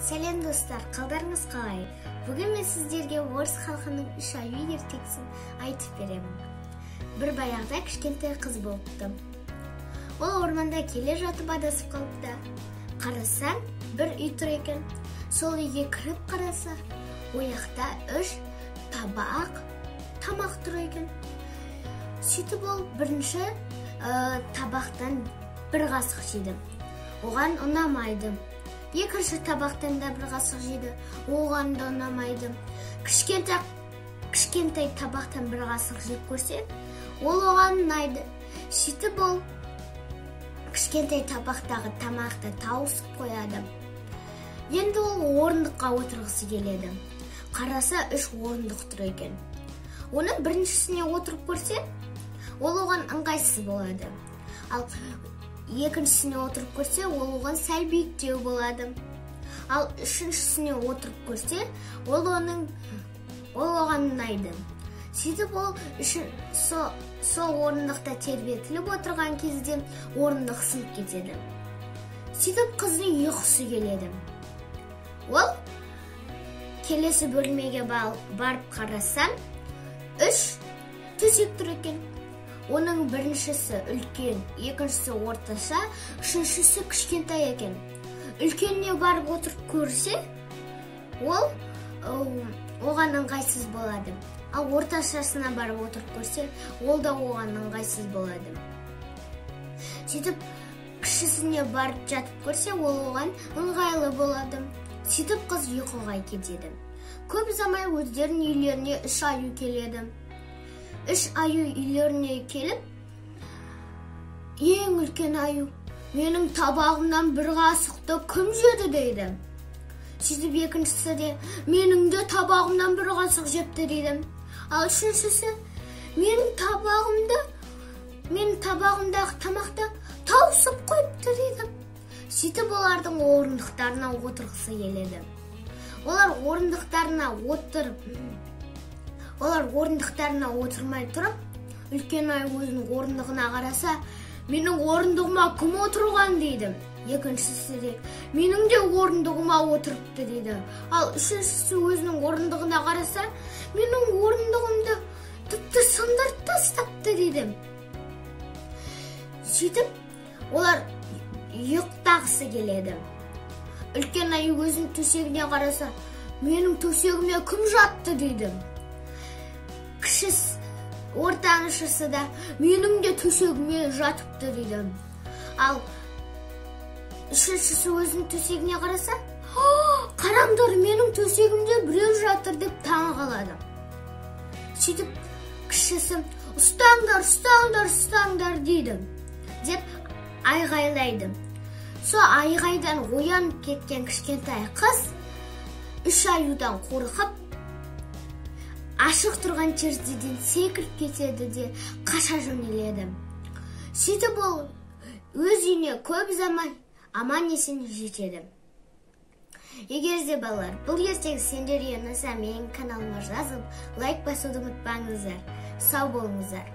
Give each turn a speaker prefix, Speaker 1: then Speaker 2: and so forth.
Speaker 1: Сәлем, достар, қалдарыңыз қалай? Бүгін мен сіздерге орыс халқының «Үш аю» ертегісін айтып беремін. Бір баяғыда кішкентай қыз болыпты. Ол орманда келе жатып адасып қалыпты. Қараса, бір үй тұр екен. Сол үйге кіріп қараса, ояқта үш табақ тамақ тұр екен. Сөйтіп ол бірінші табақтан бір қасық жеді. Оған ұнамайды. Екінші табақтан да бір қасық жеді, оған да ұнамайды. Кішкентай кішкентай табақтан бір қасық жеп көрсе, ол оған ұнайды. Сөйтіп ол кішкентай табақтағы тамақты тауысып қояды. Енді ол орындыққа отырғысы келеді. Қараса, үш орындық тұр екен. Оның біріншісіне отырып көрсе, ол оған ыңғайсыз болады. Ал екіншісіне отырып көрсе, ол оған сәл биіктеу болады. Ал үшіншісіне отырып көрсе, ол оған ұнайды. Сөйтіп ол үшін сол орындықта тербетіліп отырған кезде орындық сынып кетеді. Сөйтіп қыздың ұйқысы келеді. Ол келесі бөлмеге барып қараса, үш төсек тұр екен. Оның біріншісі үлкен, екіншісі орташа, үшіншісі кішкентай екен. Үлкеніне барып отырып көрсе, ол оған ыңғайсыз болады. Ал орташасына барып отырып көрсе, ол да оған ыңғайсыз болады. Сөйтіп кішісіне барып жатып көрсе, ол оған ыңғайлы болады. Сөйтіп қыз ұйқыға кетеді. Көп ұзамай өздерінің үйлеріне үш аю келеді. Үш аю үйлеріне келіп, ең үлкен аю: «Менің табағымнан бір қасықты кім жеді?» – дейді. Сөйтіп екіншісі де: «Менің де табағымнан бір қасық жепті», – дейді. Ал үшіншісі: «Менің табағымдағы тамақты тауысып қойыпты», – дейді. Сөйтіп олардың орындықтарына отырғысы келеді. Олар орындықтарына отырмай тұрып, үлкен аю өзінің орындығына қараса: «Менің орындығыма кім отырған?» – дейді. Екіншісі де: «Менің де орындығыма отырыпты», – дейді. Ал үшіншісі өзінің орындығына қараса: «Менің орындығымды тіпті сындырып тастапты», – дейді. Сөйтіп олар ұйықтағысы келеді. Үлкен аю өзінің төсегіне қараса: «Менің төсегіме кім жатты?» – дейді. Кішісі, ортаншысы да: «Менің де төсегіме жатыпты», – дейді. Ал үшіншісі өзінің төсегіне қараса: «Қараңдар, менің төсегімде біреу жатыр», – деп таң қалады. Сөйтіп кішісі: «Ұстаңдар, ұстаңдар, ұстаңдар!» – дейді, деп айғайлайды. Сол айғайдан оянып кеткен кішкентай қыз үш аюдан қорқып, ашық тұрған терезеден секіріп кетеді де, қаша жөнеледі. Сөйтіп ол өз үйіне көп ұзамай аман есен жетеді. Егер де, балалар, бұл ертегі сендерге ұнаса, менің каналыма жазып, лайк басуды ұмытпаңыздар. Сау болыңыздар.